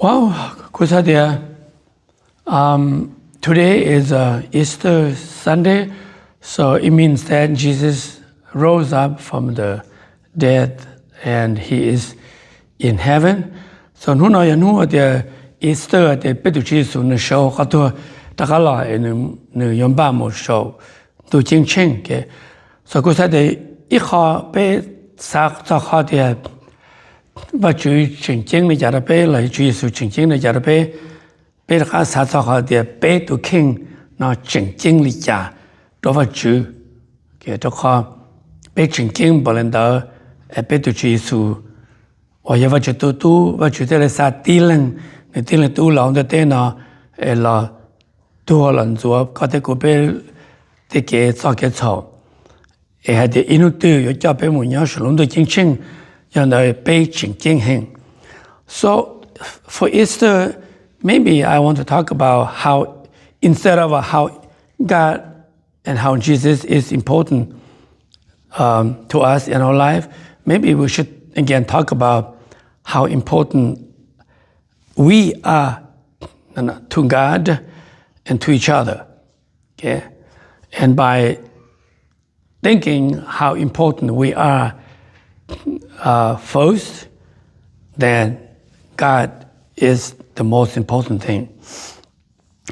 Wow, kuv xav tias, um, today is uh, Easter Sunday, so it means that Jesus rose up from the dead and he is in heaven. So hnub no yog hnub tias Easter, tias peb tus Tswv Yexus nws sawv hauv qhov tuag rov qab los, nws nws yuav npaj mus saum ntuj ceeb tsheej. So kuv xav tias ib qho peb xav txog qhov tias Vajtswv tseem ceeb li cas rau peb los Tswv Yexus tseem ceeb li cas rau peb, peb rov qab xav txog qhov tias peb tus kheej no tseem ceeb li cas rau Vajtswv. Rau qhov peb tseem ceeb npaum li ntawd, peb tus Tswv Yexus uas yog Vajtswv tus tub, Vajtswv thiaj li xa tib leeg, nws tib leeg tub los ntiaj teb no, es los tuag los ntxuav koj thiab kuv peb tej kev txoj kev txhaum, es hais tias ib hnub twg yuav coj peb mus nyob saum lub ntuj ceeb tsheej. Yog ntawd peb tseem ceeb heev. So for Easter, maybe I want to talk about how, instead of how God and how Jesus is important um, to us in our life, maybe we should again talk about how important we are, no, no, to God and to each other. Okay? And by thinking how important we are uh, first, then God is the most important thing.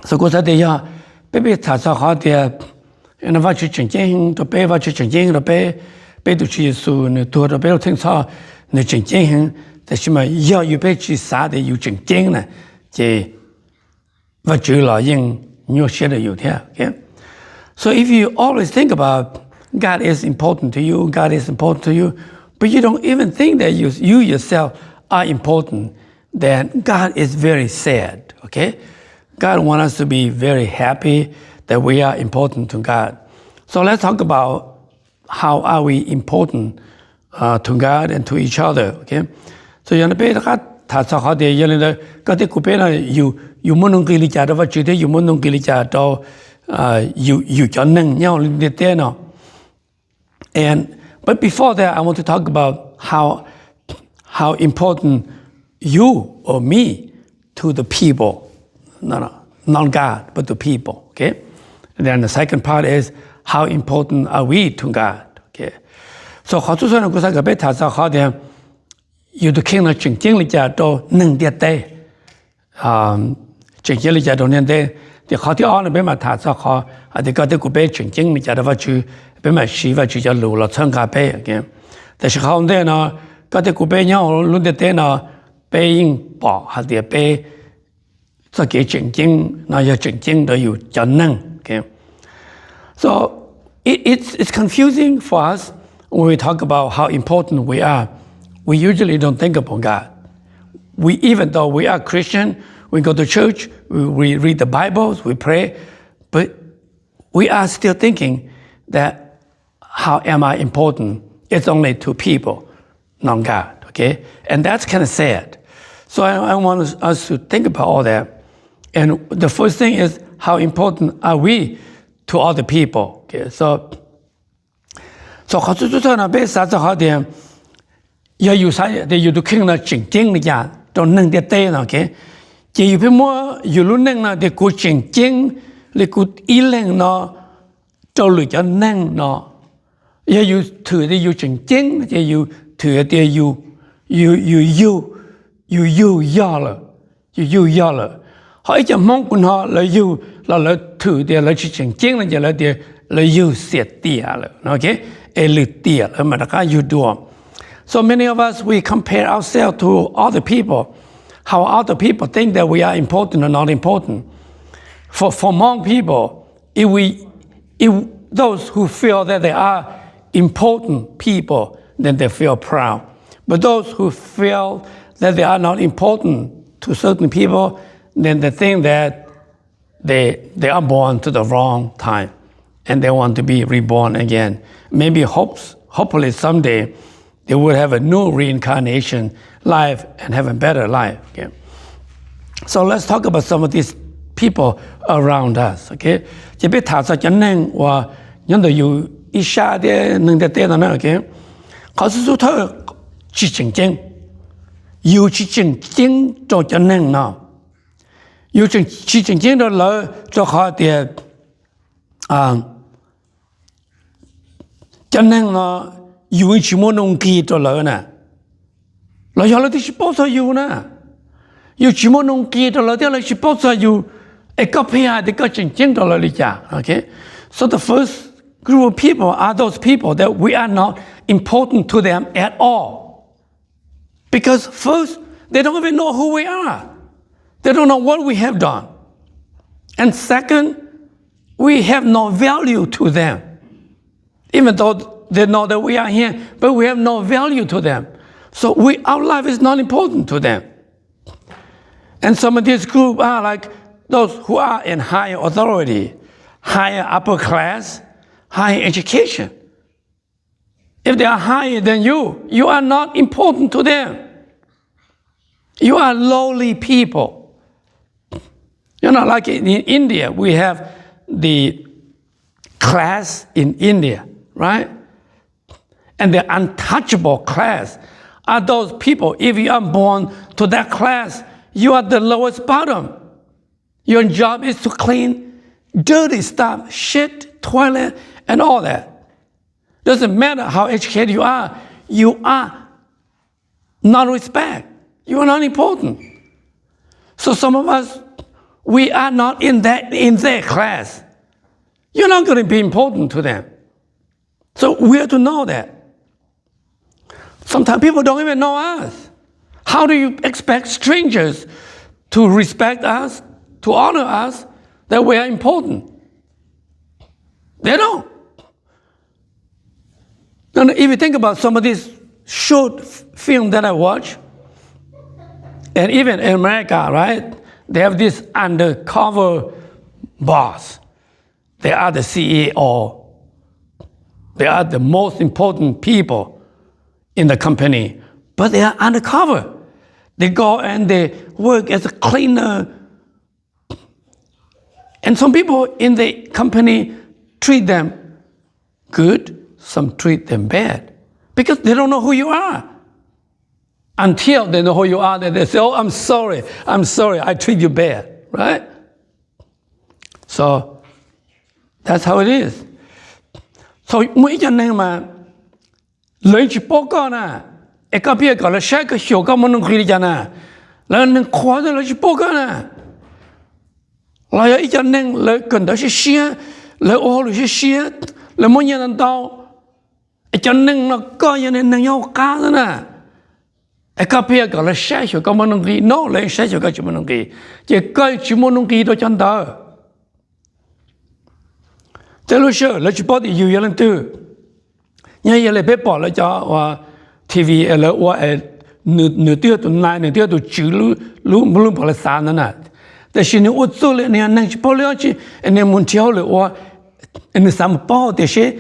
So kuv xav tias yog peb peb tham txog qhov tias Vajtswv tseem ceeb rau peb, Vajtswv tseem ceeb rau peb, peb tus Tswv Yexus nws tuag rau peb lub theej txhoj, nws tseem ceeb heev, tiam sis mas yog yus peb tsis xav tias yus tseem ceeb na, ces Vajtswv los yeej nyuaj siab rau yus thiab. So if you always think about God is important to you, God is important to you, but you don't even think that you, you yourself are important, then God is very sad, okay? God wants us to be very happy that we are important to God. So let's talk about how are we important uh, to God and to each other, okay? So yog no peb rov qab tham txog qhov tias yog li ntawd koj thiab kuv peb no yus, yus muaj nuj nqis li cas rau Vajtswv thiab yus muaj nuj nqis li cas rau uh, yus, yus cov neeg nyob hauv lub ntiaj teb no. And but before that, I want to talk about how how important you or me to the people, no, no, not God, but the people. Okay. And then the second part is how important are we to God? Okay. So qhov txhua txhua no kuv xav kom peb tham txog qhov tias yus tus kheej no tseem ceeb li cas rau neeg ntiaj teb, tseem ceeb li cas rau neeg ntiaj teb. Ces qhov thib ob no peb mam tham txog qhov hais tias koj thiab kuv peb tseem ceeb li cas rau Vajtswv, peb mam siv Vajtswv cov lus los txhawb nqa peb. Tiam sis qhov ua ntej no, koj thiab kuv peb nyob hauv lub ntiaj teb no, peb yeej pom hais tias peb txoj kev tseem ceeb no yog tseem ceeb rau yus cov neeg. So it, it's, it's confusing for us when we talk about how important we are. We usually don't think about God. We, even though we are Christian, we go to church, we, we read the Bibles, we pray, but we are still thinking that how am I important? It's only to people, not God. Okay? And that's kind of sad. So I, I want us to think about all that. And the first thing is, how important are we to other people? Okay, so so qhov txhua txhua no peb xav txog qhov tias yog yus xav tias yus tus kheej no tseem ceeb li cas rau neeg ntiaj teb no, ces yus pheej muab yus lub neej no tias kuv tseem ceeb li kuv ib leeg no rau lwm cov neeg no. Yog yus thwm tias yus tseem ceeb ces yus thwm tias yus, yus yug, yus yug yog lawm, yus yug yog lawm. Ho ib co Hmoob kuv hnov lawv yug los lawv thwm tias lawv tsis tseem ceeb no ces lawv tias lawv yug xiam tiam lawm, es lwm tiam lawv mam rov qab yug dua. So many of us, we compare ourselves to other people, how other people think that we are important or not important. For, for Hmong people, if we, if those who feel that they are important people, then they feel proud. But those who feel that they are not important to certain people, then they think that they, they are born to the wrong time and they want to be reborn again. Maybe hopes, hopefully someday they will have a new reincarnation life and have a better life. Okay? So let's talk about some of these people around us. Okay? Ces peb tham txog cov neeg uas nyob ntawm yus ib sab thiab neeg ntiaj teb no na. Okay? Qhov xub xub thawj, tsis tseem ceeb. yus tsis tseem ceeb rau cov neeg no. Yus tsis tseem ceeb rau lawv rau qhov tias cov neeg no yus tsis muaj nuj nqis rau lawv na, los yog lawv twb tsis paub txog yus na. Yus tsis muaj nuj nqis rau lawv thiab lawv tsis paub txog yus, es koj pheej hais tias koj tseem ceeb rau lawv li cas? So the first group of people are those people that we are not important to them at all. Because first, they don't even know who we are. They don't know what we have done. And second, we have no value to them. Even though they know that we are here, but we have no value to them. So we, our life is not important to them. And some of this group are like those who are in higher authority, higher upper class, higher education. If they are higher than you, you are not important to them. You are lowly people. You know, like in India, we have the class in India, right? And the untouchable class are those people, if you are born to that class, you are the lowest bottom. Your job is to clean dirty stuff, shit, toilet, and all that. Doesn't matter how educated you are, you are not respect. You are not important. So some of us, we are not in that, in their class. You're not going to be important to them. So we have to know that. Sometimes people don't even know us. How do you expect strangers to respect us, to honor us, that we are important? They don't. And if you think about some of these short f- film that I watch, and even in America, right, they have this undercover boss. They are the C E O. They are the most important people in the company, but they are undercover. They go and they work as a cleaner. And some people in the company treat them good, some treat them bad, because they don't know who you are. Until they know who you are, then they say, "Oh, I'm sorry, I'm sorry, I treat you bad," right? So that's how it is. So muaj ib co neeg mas lawv yeej tsis paub koj na, es koj pheej kom lawv saib koj xyuas koj muaj nuj nqis li cas na, lawv neeg qhuav xwb lawv tsis paub koj na. Los yog ib co neeg lawv kawm ntawv siab siab, lawv ua hauj lwm siab siab, lawv muaj nyiaj ntau ntau, es cov neeg no koj yog neeg nyob hauv qab xwb na, es koj pheej kom lawv saib xyuas koj muaj nuj nqis, no lawv yeej saib xyuas koj tsis muaj nuj nqis, ces koj tsis muaj nuj nqis rau cov ntawd. Tej lub sij hawm lawv tsis paub tias yus yog leej twg. Nyob yog li peb pom lawv cov ua T V lawv ua, nws twb yog tus nais, nws twb yog tus tswv lub, lub npaum li xav ntawd na, tiam sis nws ua txuj li nws yog neeg tsis paub li dab tsi, nws mus nrhiav hauj lwm ua, nws xav mus paub tias seb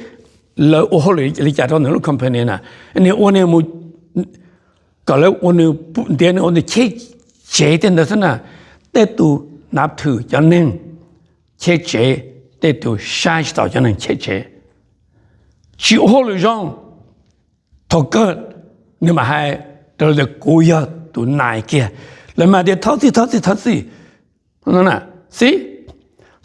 lawv ua hauj lwm li cas rau nws lub company na, nws ua nws mus kom lawv ua nws, ntiav nws ua nws cheb tsev tej ntawd xwb na. Tej tus nav thwm cov neeg cheb tsev, tej tus saib tsis taus cov neeg cheb tsev, tsis ua hauj lwm zoo. Thaum kawg nws mam hais rau lawv tias kuv yog tus nais kiag, lawv mam tias thov txim, thov txim, thov txim. Xib,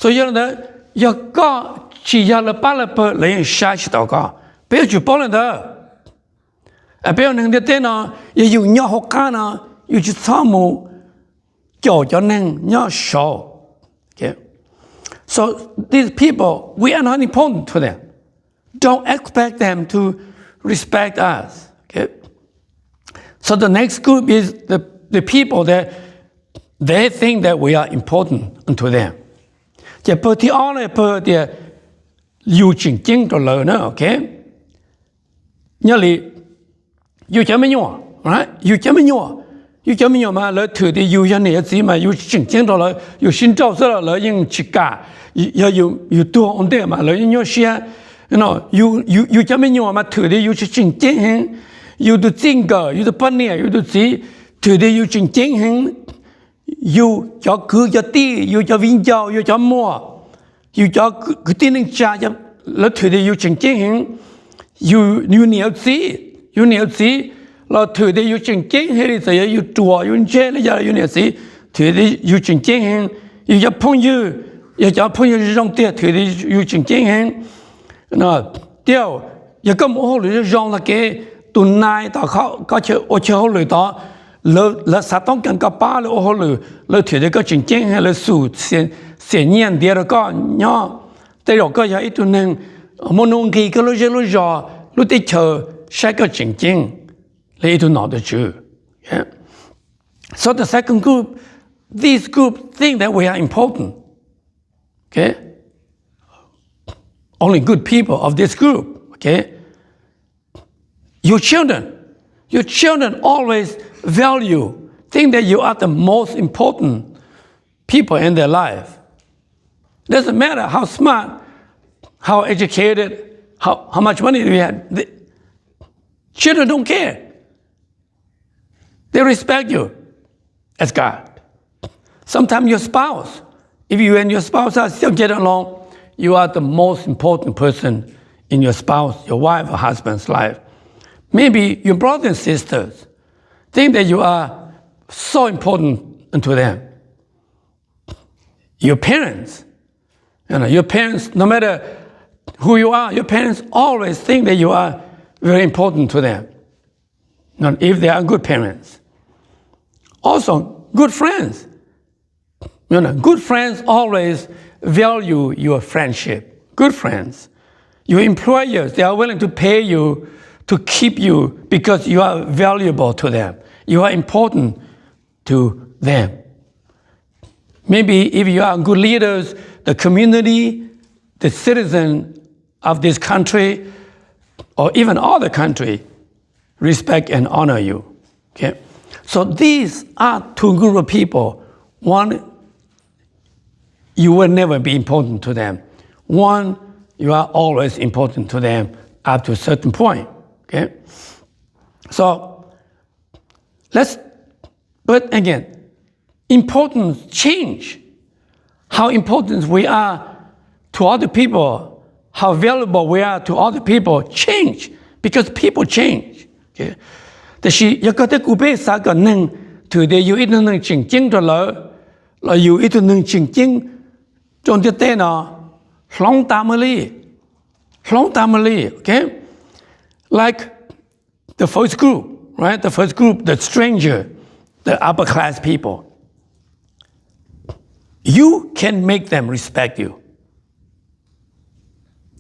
so yog li ntawd, yog koj tsis yog lawv pab lawv pawg lawv yeej saib tsis taus koj. Peb yuav tsum paub li ntawd. Peb ua neeg ntiaj teb no, yog yus nyob hauv qab no, yus tsis txhob mus caum cov neeg nyob saud. So these people, we are not important to them. Don't expect them to respect us. So the next group is the, the people that they think that we are important to them. Ces pawg thib ob no pawg tias yus tseem ceeb rau lawv na, ok. Nyob li yus cov me nyuam, yus cov me nyuam, yus cov me nyuam mas lawv thwm tias yus yog niam yog txiv mas yus tseem ceeb rau lawv, yus sib nrauj xwb los lawv yeej tsis kam. Yog yus tuag ua ntej mas lawv yeej nyuaj siab. Yus cov me nyuam mas thwm tias yus tseem ceeb heev, yus tus txij nkawm, yus tus poj niam, yus tus txiv thwm tias yus tseem ceeb heev, yus cov kwv cov tij, yus cov viv ncaus, yus cov muam, yus cov kwv tij neej tsa, lawv thwm tias yus tseem ceeb heev, yus niam yus txiv, yus niam yus txiv los thwm tias yus tseem ceeb heev li, txawm yog yus ruam yus ntse los yog yus niam txiv, thwm tias yus tseem ceeb heev, yus cov phooj ywg, yog cov phooj ywg zoo tiag, thwm tias yus tseem ceeb heev. Tiag, yog koj mus ua hauj lwm zoo zoo tag kev, tus nai tom koj ua chaw hauj lwm tod, lawv xav toob kas koj pab lawv ua hauj lwm, lawv thwm tias koj tseem ceeb heev, lawv xum xiam nyiaj ntiav rau koj nyob. Tej zaum koj yog ib tug neeg muaj nuj nqis, koj lub zej lub zos, lub teb chaws saib koj tseem ceeb li ib tug nom tus tswv. So the second group, this group think that we are important. Okay? Only good people of this group. Okay? Your children, your children always value, think that you are the most important people in their life. Doesn't matter how smart, how educated, how, how much money we have. The children don't care. They respect you as God. Sometimes your spouse, if you and your spouse are still getting along, you are the most important person in your spouse, your wife or husband's life. Maybe your brothers and sisters think that you are so important to them. Your parents, you know, your parents, no matter who you are, your parents always think that you are very important to them. Not if they are good parents. Also, good friends. You know, good friends always value your friendship. Good friends. Your employers, they are willing to pay you to keep you because you are valuable to them. You are important to them. Maybe if you are good leaders, the community, the citizen of this country, or even other country, respect and honor you. Okay? So these are two group of people. One, you will never be important to them. One, you are always important to them up to a certain point. Okay? So let's, but again, importance change. How important we are to other people, how valuable we are to other people change because people change. Okay? Tiam sis yog koj thiab kuv peb xav kom neeg thwm tias yus ib tug neeg tseem ceeb rau lawv, los yus ib tug neeg tseem ceeb rau ntiaj teb no, hloov tas mus li, hloov tas mus li. Okay? Like the first group, right? The first group, the stranger, the upper class people. You can make them respect you.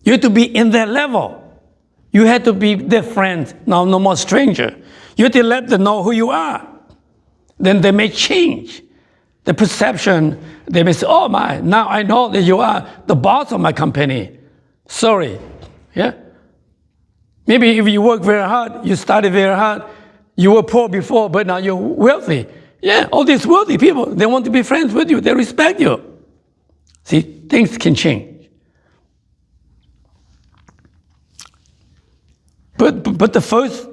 You have to be in their level. You have to be their friend, no, no more stranger. You have to let them know who you are. Then they may change the perception. They may say, "Oh my, now I know that you are the boss of my company." Sorry. Yeah? Maybe if you work very hard, you study very hard, you were poor before, but now you're wealthy. Yeah, all these wealthy people, they want to be friends with you. They respect you. See, things can change. But, but the first,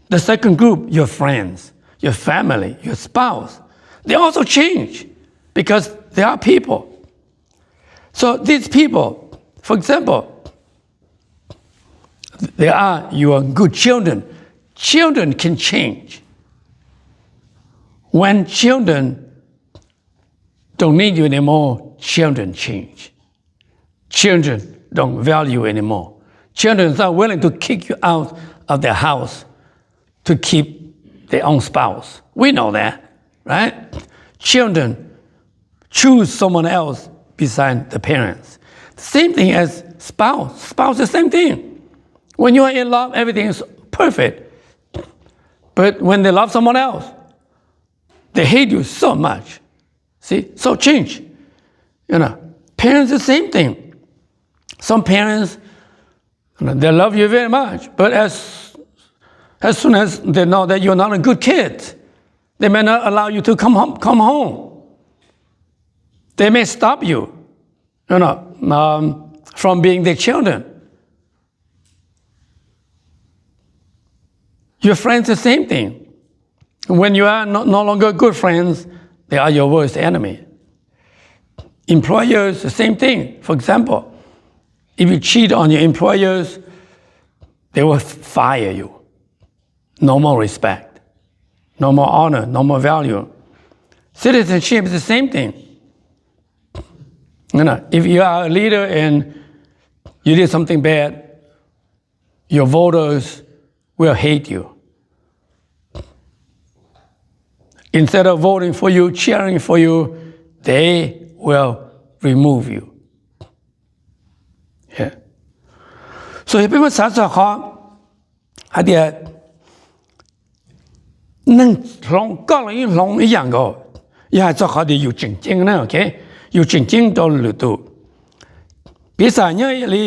the second group, your friends, your family, your spouse, they also change because they are people. So these people, for example, they are your good children. Children can change. When children don't need you anymore, children change. Children don't value you anymore. Children are willing to kick you out of their house to keep their own spouse. We know that, right? Children choose someone else beside the parents. Same thing as spouse. Spouse, the same thing. When you are in love, everything is perfect. But when they love someone else, they hate you so much. See, so change. You know, parents, the same thing. Some parents, you know, they love you very much, but as as soon as they know that you're not a good kid, they may not allow you to come home. Come home. They may stop you, you know, um, from being their children. Your friends, the same thing. When you are no, no longer good friends, they are your worst enemy. Employers, the same thing. For example, if you cheat on your employers, they will fire you. no more respect, no more honor, no more value. Citizenship is the same thing. You know, if you are a leader and you did something bad, your voters will hate you. Instead of voting for you, cheering for you, they will remove you. Yeah. So yog peb muab xav txog qhov hais tias neeg hloov koj los yeej hloov ib yam nkaus. Yog hais txog qhov tias yus tseem ceeb na, ok, yus tseem ceeb rau lwm tus. Piv xam nyob li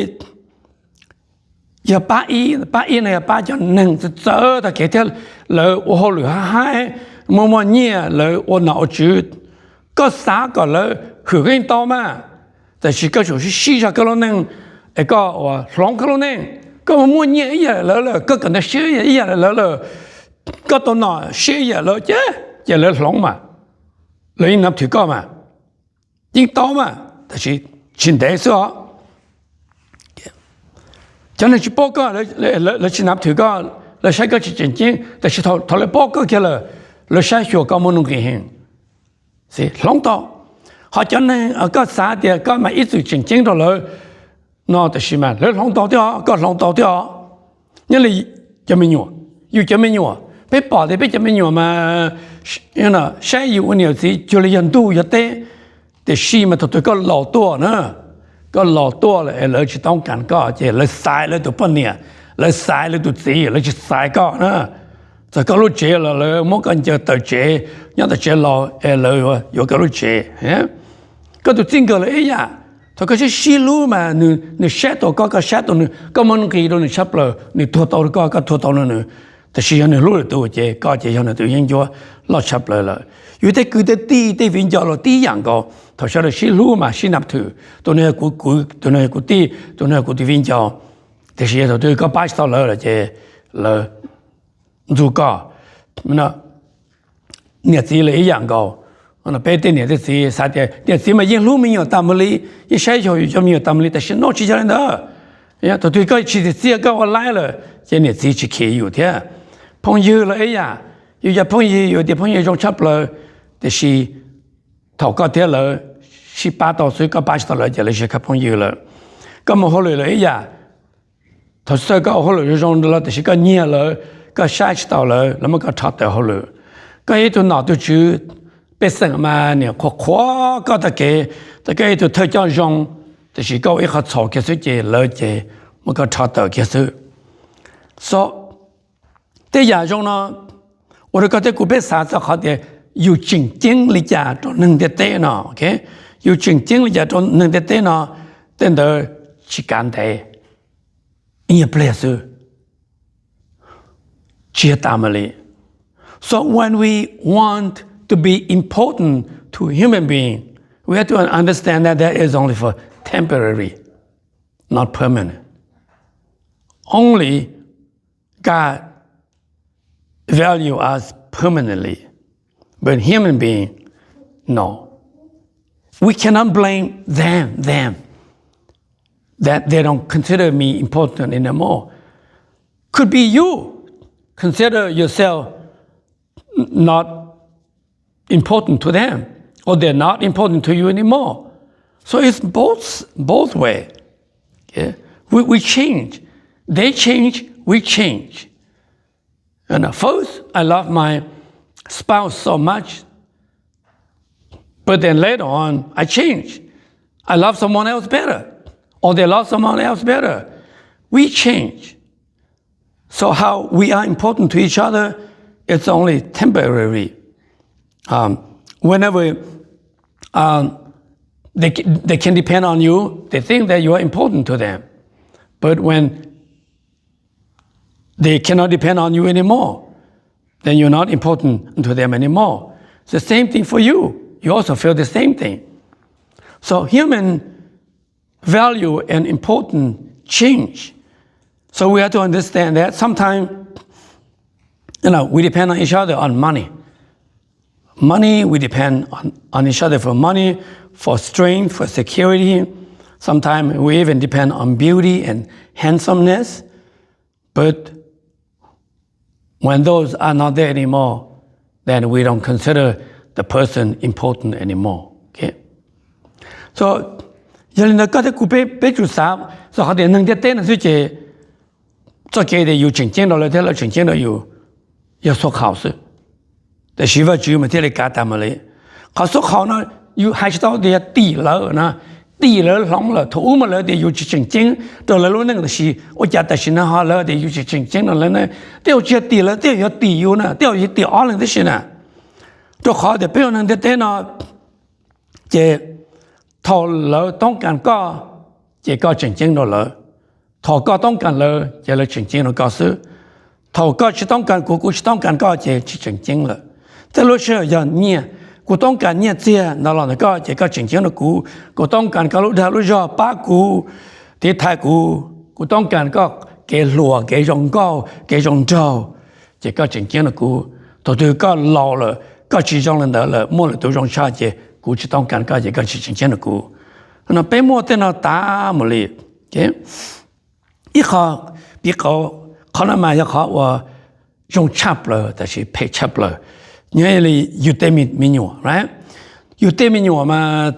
yog pab ib, pab ib no yog pab cov neeg txawv txawv tag kev thiab lawv ua hauj lwm hab haib, muaj muaj nyiaj, lawv ua nom ua tswv. Koj xav kom lawv hwm koj yeej tau mas, tab sis koj tsuas sib sib zog koj lub neej es koj ua hloov koj lub neej. Koj mus muaj nyiaj ib yam li lawv lawm, koj kawm ntawv siab ib yam li lawv lawm, koj tau nom siab ib yam li lawv ces, ces lawv hloov mas, lawv yeej nab thwm koj mas, yeej tau mas, tab sis tsis ntev xwb os. Cov neeg tsis paub koj, lawv tsis nab thwm koj, lawv saib koj tsis tseem ceeb, tab sis thaum lawv paub koj kiag lawm, lawv saib xyuas koj muaj nuj nqis heev. Hloov tau. Ho cov neeg koj xav tias koj mas ib txwm tseem ceeb rau lawv no, tab sis mas lawv hloov tau thiab os, koj hloov tau thiab os. Nyob li cov me nyuam, yus cov me nyuam, peb pom tias peb cov me nyuam mas saib yus ua niam txiv cuag li yog ntuj yog teb. Tiam sis mas thaum twg koj laus tuaj na, koj laus tuaj lawm es lawv tsis toob kas koj ces lawv xaiv lawv tus poj niam, lawv xaiv lawv tus txiv, lawv tsis xaiv koj na. Txawm koj lub tsev los lawv muab koj ncaws tawm tsev, nyob tom tsev laus es lawv yuav koj lub tsev. Koj tus txij nkawm los ib yam, thaum koj sib sib hlub mas nws saib tau koj, koj saib tau nws, koj muaj nuj nqis rau nws tshaj plaws, nws tuag tau rau koj, koj tuag tau rau nws. Tab sis yog nws hlub lwm tus ces koj ces yog nws tus yeeb ncuab loj tshaj plaws lawm. Yus tej kwv tej tij tej viv ncaus los tib yam nkaus, thaum sawv daws sib hlub mas sib nab thwm, tus no yog kuv kwv, tus no yog kuv tij, tus no yog kuv tus viv ncaus. Tiam sis yog thaum twg koj pab tsis tau lawv lawm ces lawv ntxub koj. Niam txiv los ib yam nkaus. Peb tej niam tej txiv xav tias niam txiv mas yeej hlub me nyuam tas mus li, yeej saib xyuas yus cov me nyuam tas mus li, tab sis no tsis yog li ntawd. Thaum twg koj tsis txiaj txiaj koj ua laib lawm ces niam txiv tsis khiav yus thiab. Phooj ywg los ib yam, yus cov phooj ywg yus tias phooj ywg zoo tshaj plaws, tiam sis thaum koj thiab lawv sib pab tau xwb, koj pab tsis tau lawv ces lawv tsis yog koj phooj ywg lawm. Koj mus hauj lwm los ib yam, thaum xwb koj ua hauj lwm zoo zoo los tab sis koj nyiag lawv, koj saib tsis taus lawv, lawv muab koj rho tawm hauj lwm. Koj yog ib tug nom tug tswv, pej xeem mas niam qhuas qhuas koj tag kev, tau koj ib tug thawj coj zoo, tab sis koj ua ib qho txhaum kiag xwb ces lawv ces muab koj rho tawm kiag xwb. So tej yam zoo no ua rau koj thiab kuv peb xav txog qhov tias yus tseem ceeb li cas rau neeg ntiaj teb no. Yus tseem ceeb li cas rau neeg ntiaj teb no, tej ntawd tsis kav ntev, ib nyuag pliag xwb, tsis yog tas mus li. So when we want to be important to human being, we have to understand that that is only for temporary, not permanent. Only God value us permanently, but human being, no. We cannot blame them, them, that they don't consider me important anymore. Could be you consider yourself not important to them, or they're not important to you anymore. So it's both, both way. Okay? We, we change. They change, we change. And uh, first, I love my spouse so much, but then later on, I change. I love someone else better, or they love someone else better. We change. So how we are important to each other, it's only temporary. Um, whenever um, they, they can depend on you, they think that you are important to them. But when they cannot depend on you anymore, then you're not important to them anymore. It's the same thing for you. You also feel the same thing. So human value and importance change. So we have to understand that sometimes, you know, we depend on each other on money. Money, we depend on, on each other for money, for strength, for security. Sometimes we even depend on beauty and handsomeness. But When those are not there anymore, then we don't consider the person important anymore. So, yog li ntawd koj thiab kuv peb, peb tsum xav, xav qhov tias neeg ntiaj teb no xwb ces txoj kev tias yus tseem ceeb rau lawv thiab lawv tseem ceeb rau yus yog xuab qhaum xwb. Tab sis Vajtswv mas thiaj li kav tas mus li. Qhov xuab qhaum no yus hais tsis tau tias yog tim lawv na, tim lawv hloov lawm. Thaum ub mas lawv tias yus tsis tseem ceeb rau lawv lub neej, tab sis ua cas tam sim no ho lawv tias yus tsis tseem ceeb rau lawv ne? Tej zaum tsis yog tim lawv, tej zaum yog tim yus na, tej zaum yog tim ob leeg tib si na. Rau qhov tias peb ua neeg ntiaj teb no ces thaum lawv toob kas koj ces koj tseem ceeb rau lawv. Thaum koj toob kas lawv ces lawv tseem ceeb rau koj xwb. Thaum koj tsis toob kas kuv, kuv tsis toob kas koj ces tsis tseem ceeb lawm. Tej lub sij hawm yog nyiaj, kuv toob kas nyiaj txiag ntawd los ntawm koj ces koj tseem ceeb rau kuv. Kuv toob kas koj lub dag lub zog pab kuv, tiv thaiv kuv. Kuv toob kas koj kev hluas, kev zoo nkauj, kev zoo nraug, ces koj tseem ceeb rau kuv. Thaum twg koj laus lawm, koj tsis zoo li ntawd lawm, muaj lwm tus zoo tshaj ces kuv tsis toob kas koj ces koj tsis tseem ceeb rau kuv. No peb muaj tej no tas mus li. Ib qho, piv qauv, qhov no mas yog qhov uas zoo tshaj plaws tab sis phem tshaj plaws. Nyob li yus tej me nyuam, yus tej me nyuam mas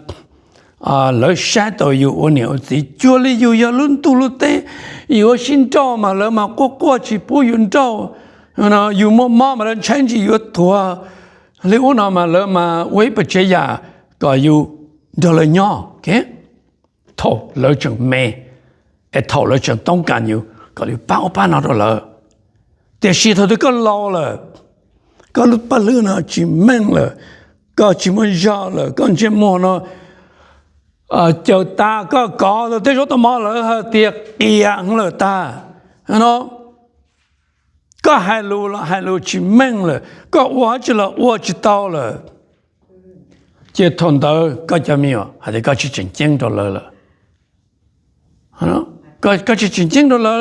lawv saib tau yus ua niam ua txiv cuag li yus yog lub ntuj lub teb. Yus ua sib nrauj mas lawv mas quaj quaj tsis pub yus nrauj. Yus muaj mob mas lawv ntshai ntsis yuav tuag. Li ub no mas lawv mas ua ib puas tsav yam kom yus nrog lawv nyob. Thaum lawv tseem me, es thaum lawv tseem toob kas yus kom yus pab ub pab no rau lawv. Tiam sis thaum twg koj laus lawm, koj lub paj hlwb no tsis meej lawm, koj tsis muaj zog lawm, koj ntsej muag no cawm tas, koj kov tau tej zaub tau mov lawv hais tias qias lawm tag no, koj hais lus los hais lus tsis meej lawm, koj ua dab tsi los ua tsis tau lawm, ces thaum ntawd koj cov me nyuam hais tias koj tsis tseem ceeb rau lawv lawm. Koj tsis tseem ceeb rau lawv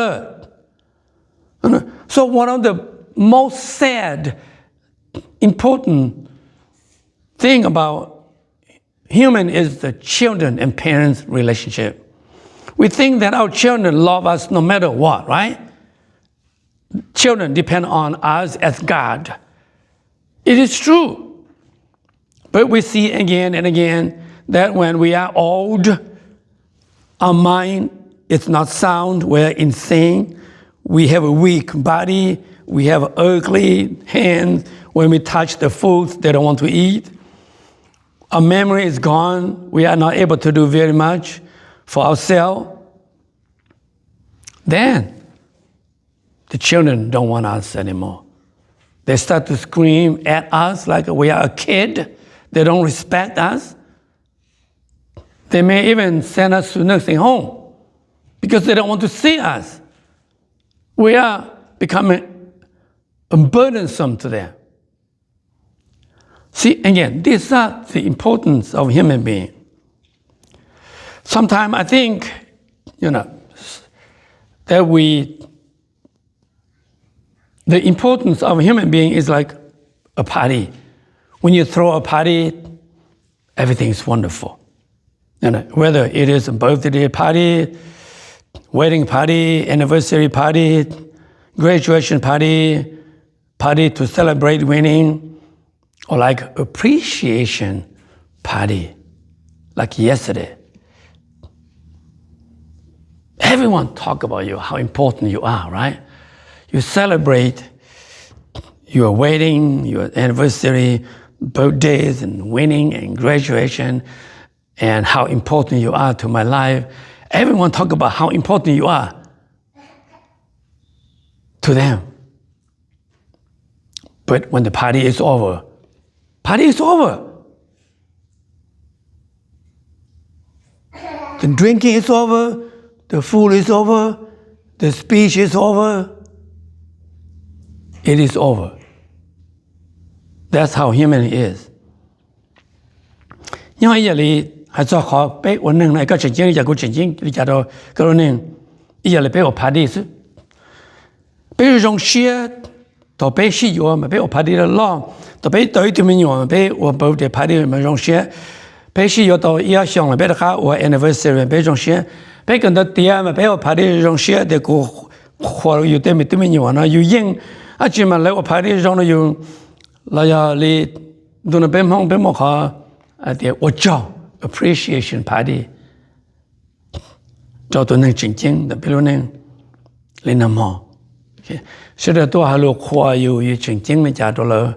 lawm. So one of the most sad, important thing about human is the children and parents relationship. We think that our children love us no matter what, right? Children depend on us as God. It is true. But we see again and again that when we are old, our mind is not sound, we're insane, we have a weak body, we have ugly hands. When we touch the food, they don't want to eat. Our memory is gone. We are not able to do very much for ourselves. Then the children don't want us anymore. They start to scream at us like we are a kid. They don't respect us. They may even send us to nursing home because they don't want to see us. We are becoming burdensome to them. See, again, these are the importance of human being. Sometimes I think, you know, that we, the importance of a human being is like a party. When you throw a party, everything is wonderful. And whether it is a birthday party, wedding party, anniversary party, graduation party, party to celebrate winning, or like appreciation party, like yesterday. Everyone talk about you, how important you are, right? You celebrate your wedding, your anniversary, birthdays, and winning and graduation, and how important you are to my life. Everyone talk about how important you are to them. But when the party is over, party is over. The drinking is over, the food is over, the speech is over. It is over. That's how human is. Nyob ib yam li hais txog qhov peb ua neeg no, koj tseem ceeb li cas, kuv tseem ceeb li cas rau koj lub neej, ib yam li peb ua party xwb. Peb zoo siab thaum peb sib yuav mas peb ua party loj loj, thaum peb tau ib tug me nyuam mas peb ua birthday party mas zoo siab. Peb sib yuav tau ib ob xyoos mas peb rov qab ua anniversary mas peb zoo siab. Peb kawm ntawv tiav mas peb ua party zoo siab tias kuv qhuas yus tej me tub me nyuam no, yus yeej Ab tsi mas lawv ua party zoo rau yus, los yog li ntu no peb Hmoob peb muaj qhov hais tias ua tsaug, appreciation party rau tus neeg tseem ceeb ntawm peb lub neej li nag hmo. Sawv daws tuaj hais lus qhuas yus, yus tseem ceeb li cas rau lawv,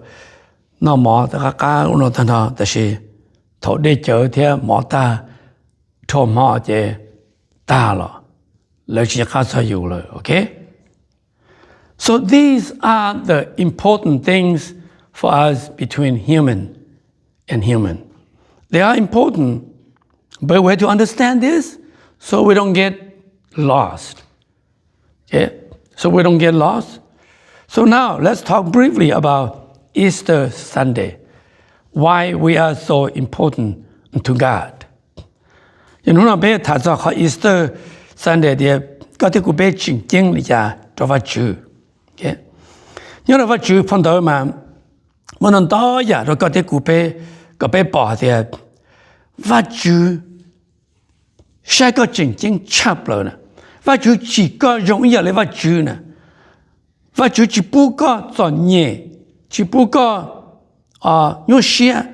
noj mov tag qab qab ub no tag nrho, tab sis thaum dej cawv thiab mov tag, rho hmo ces tag los, lawv tsis nco qab txog yus lawm, ok? So these are the important things for us between human and human. They are important, but we have to understand this so we don't get lost. Okay? So we don't get lost. So now let's talk briefly about Easter Sunday, why we are so important to God. Yog hnub no peb tham txog qhov Easter Sunday tias koj thiab kuv peb tseem ceeb li cas rau Vajtswv. Nyob rau Vajtswv phau ntawv mas muaj ntau ntau yam rau koj thiab kuv peb, kom peb pom hais tias Vajtswv saib koj tseem ceeb tshaj plaws na. Vajtswv tsim koj zoo ib yam li Vajtswv na. Vajtswv tsis pub koj txom nyem, tsis pub koj nyuaj siab.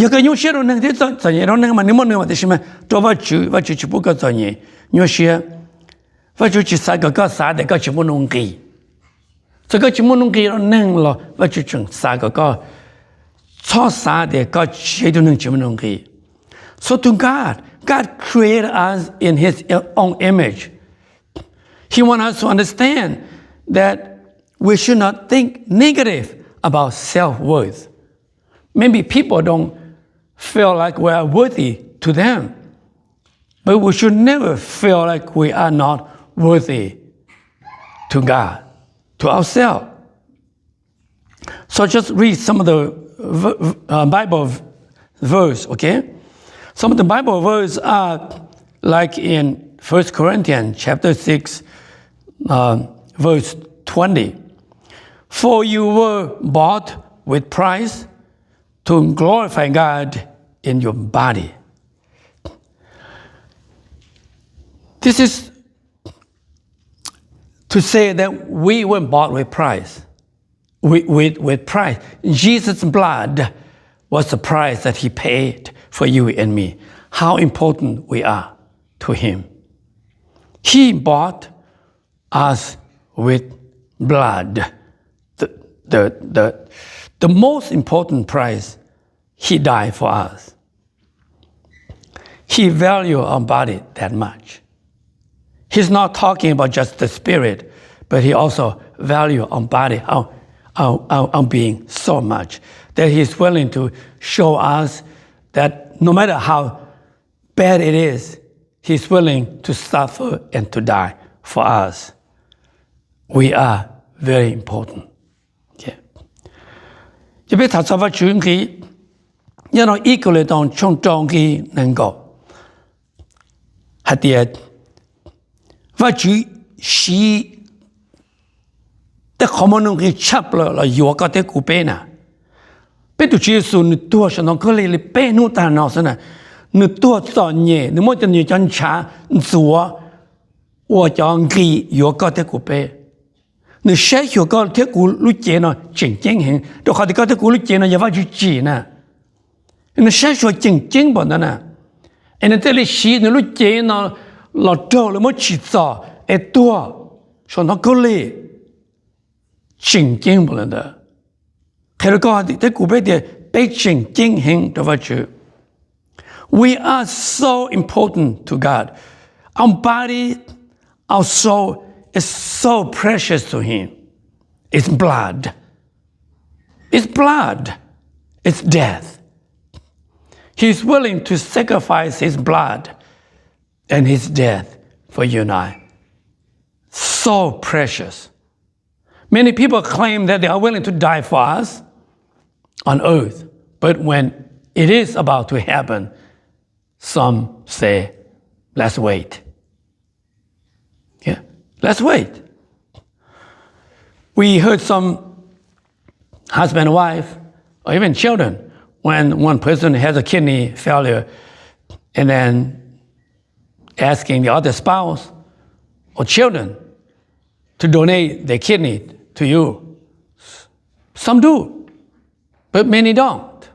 Yog koj nyuaj siab rau neeg thiab txom nyem rau neeg mas nws muaj nws mas, tiam sis mas rau Vajtswv, Vajtswv tsis pub koj txom nyem, nyuaj siab. Vajtswv tsis xav kom koj xav tias koj tsis muaj nuj nqis. Txawm koj tsis muaj nuj nqis rau neeg los Vajtswv tseem xav kom koj txhob xav tias koj tsis yog ib tug neeg tsis muaj nuj nqis. So to God, God created us in His own image. He wants us to understand that we should not think negative about self-worth. Maybe people don't feel like we are worthy to them, but we should never feel like we are not worthy to God, to ourselves. So just read some of the v- v- uh, Bible v- verse, okay? Some of the Bible verse are like in First Corinthians chapter six, uh, verse twenty. For you were bought with price, to glorify God in your body. This is to say that we were bought with price. With, with, with price. Jesus' blood was the price that he paid for you and me. How important we are to him. He bought us with blood. The, the, the, the most important price, he died for us. He valued our body that much. He's not talking about just the spirit, but he also valued our body, our, our, our, our being so much that he's willing to show us that no matter how bad it is, he's willing to suffer and to die for us. We are very important. Ces peb tham txog Vajtswv nqi nyob rau ib Kauleethaus tshooj rau nqi nees nkaum hais tias Vajtswv siv tej qhov muaj nuj nqis tshaj plaws los yuav koj thiab kuv peb na. Peb tus Tswv Yexus nws tuag saum ntoo khaub lig li peb hnub tag no xwb na, nws tuag txom nyem, nws muab cov nws cov ntshav ntxuav ua cov nqi yuav koj thiab kuv peb. Nws saib xyuas koj thiab kuv lub cev no tseem ceeb heev, rau qhov tias koj thiab kuv lub cev no yog Vajtswv tsim na. Nws saib xyuas tseem ceeb npaum ntawd na, es nws thiaj li siv nws lub cev no los raug lawv muab tsim txom es tuag saum ntoo khaub lig tseem ceeb npaum li ntawd. Qhia rau koj thiab kuv peb tias peb tseem ceeb heev rau Vajtswv. We are so important to God. Our body, our soul is so precious to Him. It's blood. It's blood. It's death. He's willing to sacrifice his blood and his death for you and I. So precious. Many people claim that they are willing to die for us on earth, but when it is about to happen, some say, let's wait. Yeah, let's wait. We heard some husband and wife, or even children, when one person has a kidney failure, and then asking the other spouse or children to donate their kidney to you. Some do, but many don't.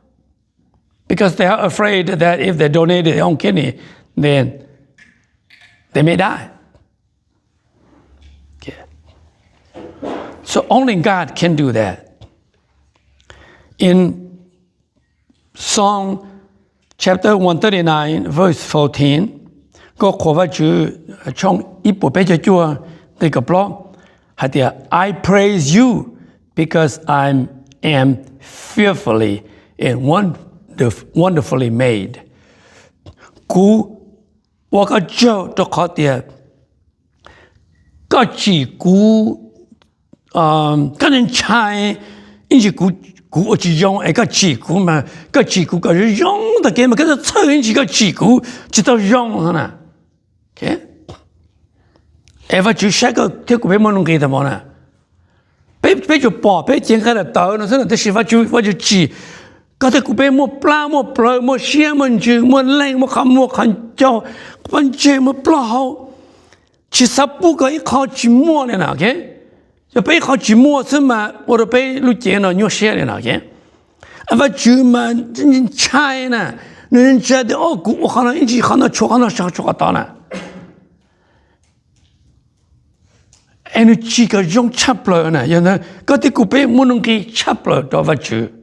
Because they are afraid that if they donate their own kidney, then they may die. Okay. So only God can do that. In Psalm chapter one thirty-nine, verse fourteen, nkauj qhuas Vajtswv tshooj ib puas peb caug cuaj nqe kaum plaub hais tias, I praise you because I am fearfully and wonder- wonderfully made. Kuv ua koj tsaug rau qhov tias koj tsim kuv, koj ntshai ib ntsis kuv ua tsis zoo es koj tsim kuv mas, koj tsim kuv kom zoo zoo tag kev mas koj txhawj ib ntsis koj tsim kuv tsis tau zoo no na. Es Vajtswv saib koj thiab kuv peb muaj nuj nqis tag npaum na. Peb, peb tsuas pom peb cev nqaij daim tawv no xwb na, tab sis Vajtswv, Vajtswv tsim koj thiab kuv peb muaj plab muaj plawv, muaj siab muaj ntsws, muaj leej muaj qhov muag qhov ncauj, pob ntseg, muaj plaub hau, tsis xav pub koj ib qho tsis muaj li na. Yog peb ib qho tsis muaj xwb mas ua rau peb lub cev no nyuaj siab li na. Vajtswv mas ntshai na, nws ntshai tias, o, kuv ua qhov no ib ntsis qhov no tshuav qhov no tshuav qhov tod na. Es nws tsim kom zoo tshaj plaws na, yog ntawd koj thiab kuv peb muaj nuj nqis tshaj plaws rau Vajtswv.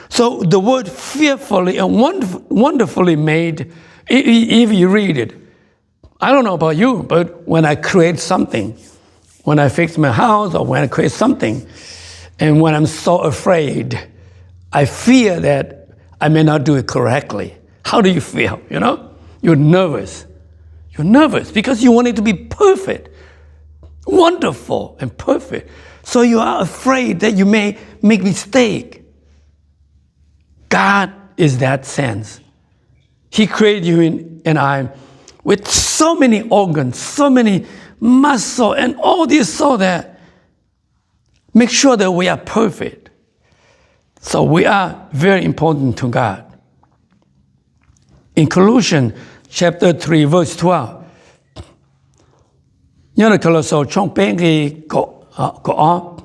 So the word fearfully and wonderf- wonderfully made, i- i- if you read it, I don't know about you, but when I create something, when I fix my house or when I create something, and when I'm so afraid, I fear that I may not do it correctly. How do you feel? You know, you're nervous. You're nervous because you want it to be perfect, wonderful, and perfect. So you are afraid that you may make mistake. God is that sense. He created you and I with so many organs, so many muscle, and all this so that make sure that we are perfect. So we are very important to God. In Colossians chapter three, verse twelve, nyob ntawm Kalausaus tshooj peb nqe kaum ob,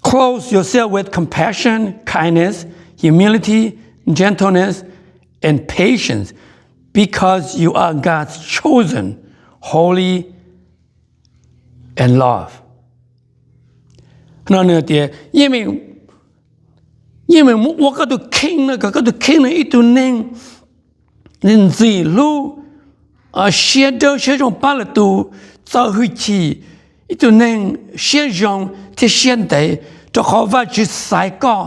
clothe yourself with compassion, kindness, humility, gentleness, and patience, because you are God's chosen, holy, and love. No nws tias, yeej meem ua koj tus kheej no kom koj tus kheej no ib tug neeg ntxim hlub, siab dawb siab zoo pab lwm tus, txo hwj chim, ib tug neeg siab zoo thiab siab ntev, rau qhov Vajtswv xaiv koj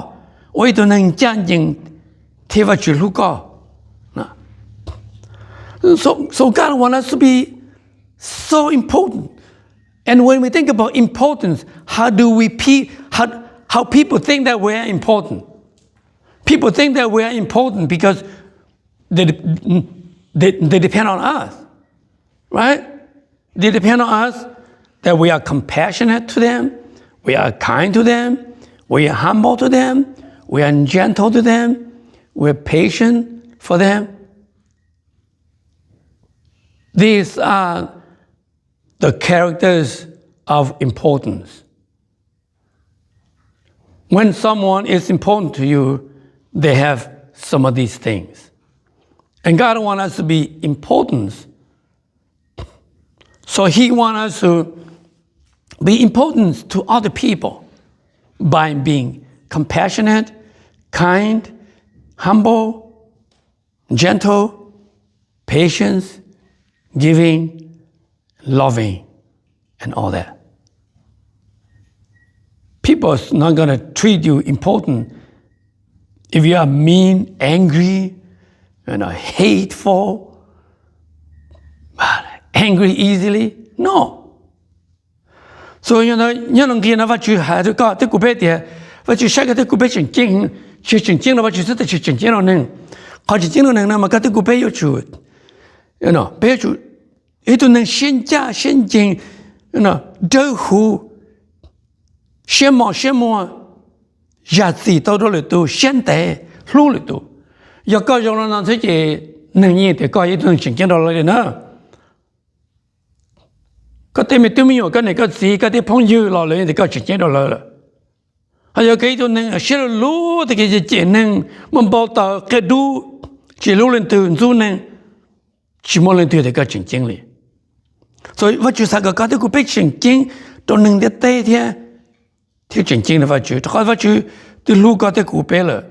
ua ib tug neeg ncaj ncees thiab Vajtswv hlub koj. So God want us to be so important. And when we think about importance, how do we pe- how, how people think that we are important? People think that we are important because they, they, they depend on us, right? They depend on us, that we are compassionate to them, we are kind to them, we are humble to them, we are gentle to them, we are patient for them. These are the characters of importance. When someone is important to you, they have some of these things. And God wants us to be important. So He wants us to be important to other people by being compassionate, kind, humble, gentle, patience, giving, loving, and all that. People are not going to treat you important if you are mean, angry, you know, hateful, angry easily. No. So nyob no nqi no Vajtswv hais rau koj thiab kuv peb tias, Vajtswv saib koj thiab kuv peb tseem ceeb, tsis tseem ceeb rau Vajtswv xwb tab sis tseem ceeb rau neeg. Qhov tseem ceeb rau neeg no mas koj thiab kuv peb yuav tsum, peb yuav tsum ib tug neeg siab ncaj siab ncees, dawb huv, siab mos siab muag, zam txim tau rau lwm tus, siab ntev, hlub lwm tus. Yog koj zoo li no xwb ces neeg yeej tias koj yog ib tug neeg tseem ceeb rau lawv li na. Koj tej me tub me nyuam, koj niam koj txiv, koj tej phooj ywg los lawv yeej tias koj tseem ceeb rau lawv lawm. Ho yog koj ib tug neeg siab lug lug, tej kev cem neeg, muaj npau taws, qia dub, tsis hlub leej twg, ntxub neeg, tsis muaj leej twg tias koj tseem ceeb li. Vajtswv xav kom koj thiab kuv peb tseem ceeb rau neeg ntiaj teb thiab, thiab tseem ceeb rau Vajtswv, rau qhov Vajtswv twb hlub koj thiab kuv peb lawm.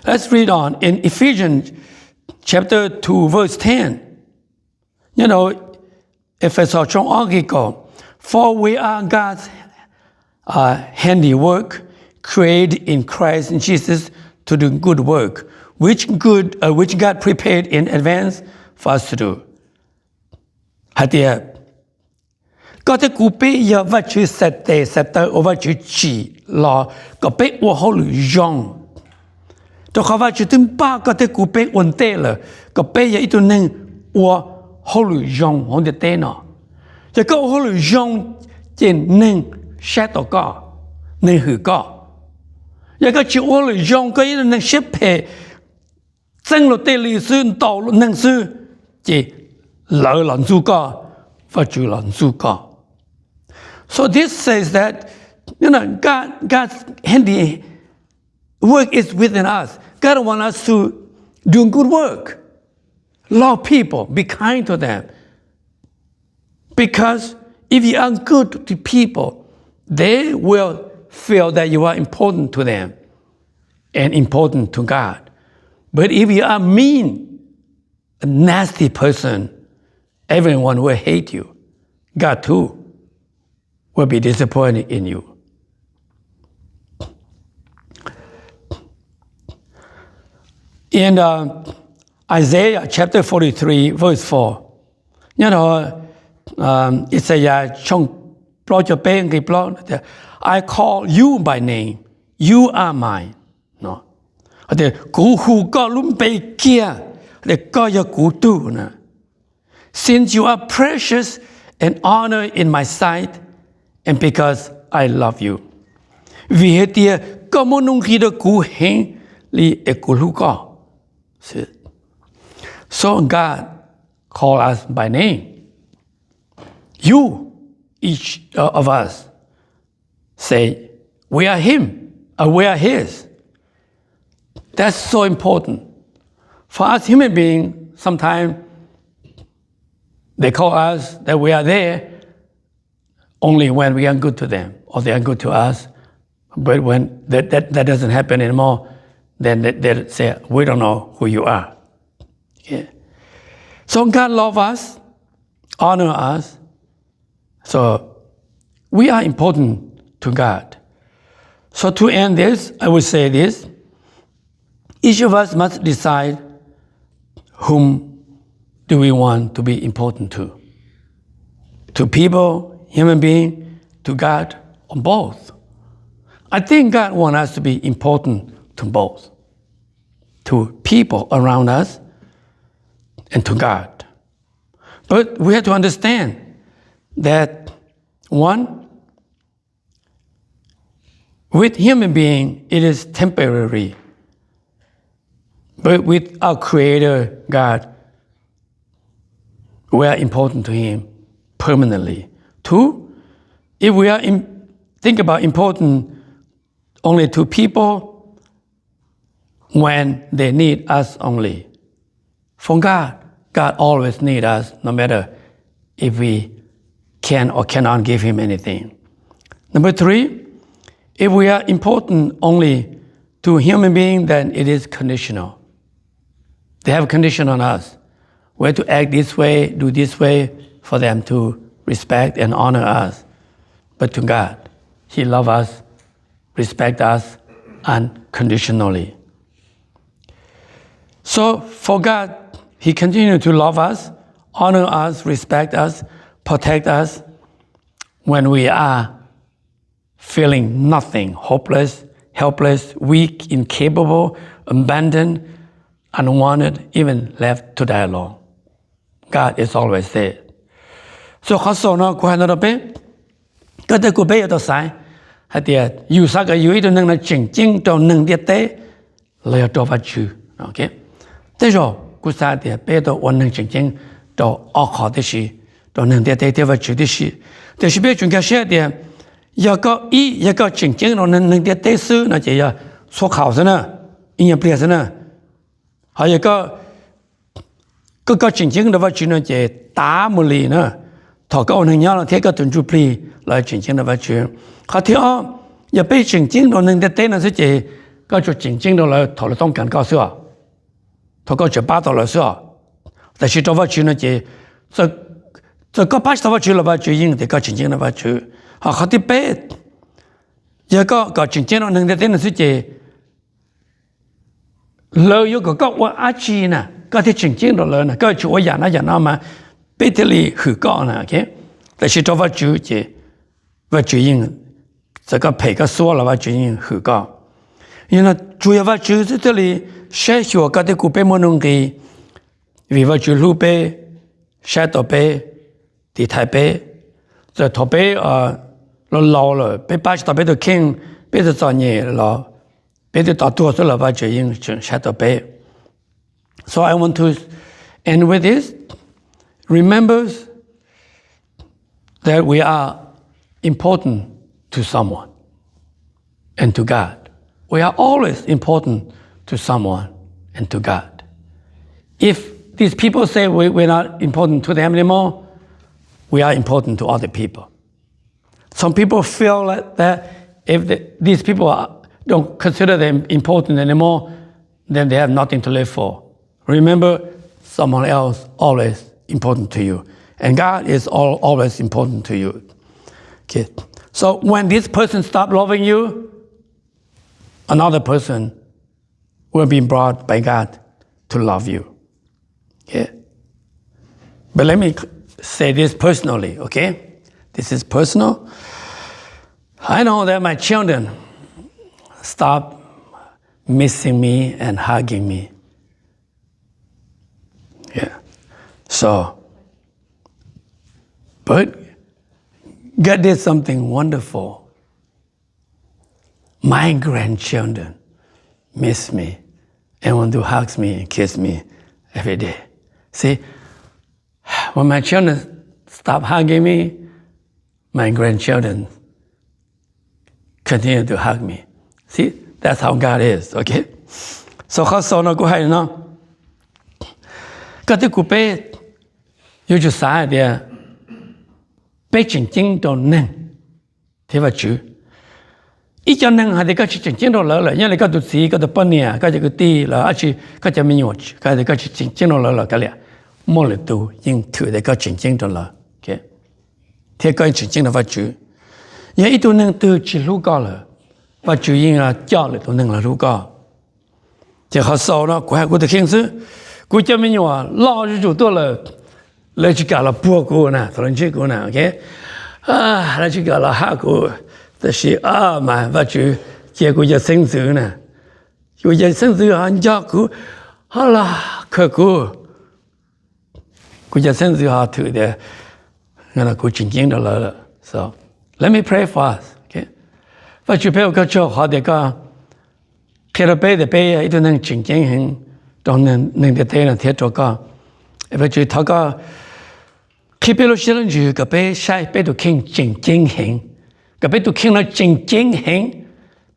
Let's read on in Ephesians chapter two, verse ten. Nyob rau Ephesos tshooj ob nqe kaum, For we are God's uh, handiwork, created in Christ Jesus to do good work, which good, uh, which God prepared in advance for us to do. Hais tias, koj thiab kuv peb yog Vajtswv xav tes xav taw uas Vajtswv tsim los kom peb ua hauj lwm zoo. Rau qhov Vajtswv twb npaj koj thiab kuv peb ua ntej lawm, kom peb yog ib tug neeg ua hauj lwm zoo hauv ntiaj teb no. Yog koj ua hauj lwm zoo, ces neeg saib tau koj, neeg hwm koj. Yog koj tsis ua hauj lwm zoo, koj ib tug neeg siab phem, txeeb luag tej li xwb, ntaus luag neeg xwb, ces lawv los ntxub koj, Vajtswv los ntxub koj. So this says that, you know, God, God's handy work is within us. God wants us to do good work. Love people, be kind to them. Because if you are good to people, they will feel that you are important to them and important to God. But if you are mean, a nasty person, everyone will hate you. God too will be disappointed in you. In uh, Isaiah chapter forty-three, verse four, nyob rau Isaiah tshooj plaub caug peb nqe plaub tias, I call you by name, you are mine. Tias, kuv hu koj lub npe kiag, tias koj yog kuv tug na. Since you are precious and honored in my sight, and because I love you. Vim hais tias koj muaj nuj nqis rau kuv heev li es kuv hlub koj. So God call us by name. You, each of us, say, we are him, or we are his. That's so important. For us human beings, sometimes they call us that we are there only when we are good to them or they are good to us. But when that, that, that doesn't happen anymore, then they, they say, we don't know who you are. Okay. So God love us, honor us. So we are important to God. So to end this, I would say this. Each of us must decide whom do we want to be important to. To people, human being, to God, or both. I think God wants us to be important to both. To people around us and to God. But we have to understand that, one, with human being, it is temporary. But with our Creator, God, we are important to Him permanently. Two, if we are im- think about important only to people when they need us only. For God, God always need us, no matter if we can or cannot give Him anything. Number three, if we are important only to human being, then it is conditional. They have condition on us. We have to act this way, do this way for them to respect and honor us. But to God, He love us, respect us unconditionally. So for God, He continue to love us, honor us, respect us, protect us when we are feeling nothing, hopeless, helpless, weak, incapable, abandoned, unwanted, even left to die alone. God is always there. So qhov xaus no kuv hais no rau peb, koj thiab kuv peb yuav tau xaiv hais tias yus xav kom yus ib tug neeg no tseem ceeb rau neeg ntiaj teb los yog rau Vajtswv. Tej zaum kuv xav tias peb tau ua neeg tseem ceeb rau ob qho tib si, rau neeg ntiaj teb thiab Vajtswv tib si. Tiam sis peb yuav tsum nkag siab tias yog koj ib, yog koj tseem ceeb rau neeg ntiaj teb xwb no ces yog txhua qhaus xwb na, ib nyuag pliag xwb na. Ho yog koj, koj tseem ceeb rau Vajtswv no ces tav mus li na, thaum koj ua neeg nyob no thiab koj tus ntsuj plig los tseem ceeb rau Vajtswv. Qhov thib ob, yog peb tseem ceeb rau neeg ntiaj teb no xwb ces koj tsuas tseem ceeb rau lawv thaum lawv toob kas koj xwb os, thaum koj tseem pab tau lawv xwb os. Tiam sis rau Vajtswv no ces txawm koj pab tsis tau Vajtswv los Vajtswv yeej tias koj tseem ceeb rau Vajtswv. Ho qhov thib peb, yog koj kom tseem ceeb rau neeg ntiaj teb no xwb ces lawv yuav kom koj ua dab tsi na koj thiaj tseem ceeb rau lawv na, koj tsis ua yam no yam no mas peb thiaj li hwm koj na. Tiam sis rau Vajtswv ces Vajtswv yeej, txawm koj phem koj xuab los Vajtswv yeej hwm koj. Yog no tsuas yog Vajtswv xwb thiaj li saib xyuas koj thiab kuv peb muaj nuj nqis, vim Vajtswv hlub peb, saib taus peb, tiv thaiv peb. Txawm thaum peb laus laus lawm peb pab tsis tau peb tus kheej, peb txom txom nyem los peb twb tos tuag xwb los Vajtswv yeej tseem saib taus peb. So I want to end with this. Remember that we are important to someone and to God. We are always important to someone and to God. If these people say we, we're not important to them anymore, we are important to other people. Some people feel like that if the, these people are, don't consider them important anymore, then they have nothing to live for. Remember, someone else always important to you, and God is all, always important to you. Okay. So when this person stop loving you, another person will be brought by God to love you. Okay? But let me say this personally, okay? This is personal. I know that my children stop missing me and hugging me. Yeah. So, but God did something wonderful. My grandchildren miss me and want to hug me and kiss me every day. See, when my children stop hugging me, my grandchildren continue to hug me. See, that's how God is, okay? So qhov xaus no kuv hais no, koj thiab kuv peb yuav tsum xav hais tias peb tseem ceeb rau neeg thiab Vajtswv. Ib co neeg hais tias koj tsis tseem ceeb rau lawv lawm, nyob li koj tus txiv, koj tus poj niam, koj cov kwv tij los dab tsi, koj cov me nyuam, koj hais tias koj tsis tseem ceeb rau lawv los kav liam, muaj lwm tus yeej thwm tias koj tseem ceeb rau lawv, thiab koj yeej tseem ceeb rau Vajtswv. Yog ib tug neeg twg tsis hlub koj lawm, Vajtswv yeej coj lwm tus neeg los hlub koj. Ces qhov xaus no kuv hais kuv tus kheej xwb. Kuv cov me nyuam loj zuj zus tuaj lawm, lawv tsis kam los puag kuv na thaum lawv ntsib kuv na, lawv tsis kam los hug kuv. Tab sis mas Vajtswv cia kuv cov xeeb ntxwv na, kuv cov xeeb ntxwv ho nco kuv, ho los khawm kuv. Kuv cov xeeb ntxwv ho thwm tias kuv tseem ceeb rau lawv lawm. So let me pray for us. Vajtswv, peb ua koj tsaug qhov tias koj qhia rau peb tias peb yog ib tug neeg tseem ceeb heev rau neeg ntiaj teb no thiab rau koj. Vajtswv, thov koj qhib peb lub siab lub ntsws kom peb saib peb tus kheej tseem ceeb heev, kom peb tus kheej no tseem ceeb heev.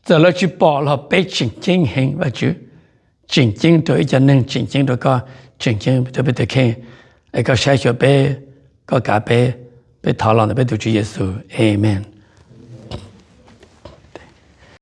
Txawm lawv tsis pom los peb tseem ceeb heev, Vajtswv, tseem ceeb rau ib co neeg, tseem ceeb rau koj, tseem ceeb rau peb tus kheej. Es koj saib xyuas peb, koj kav peb. Peb thov los ntawm peb tus Tswv Yexus, amen.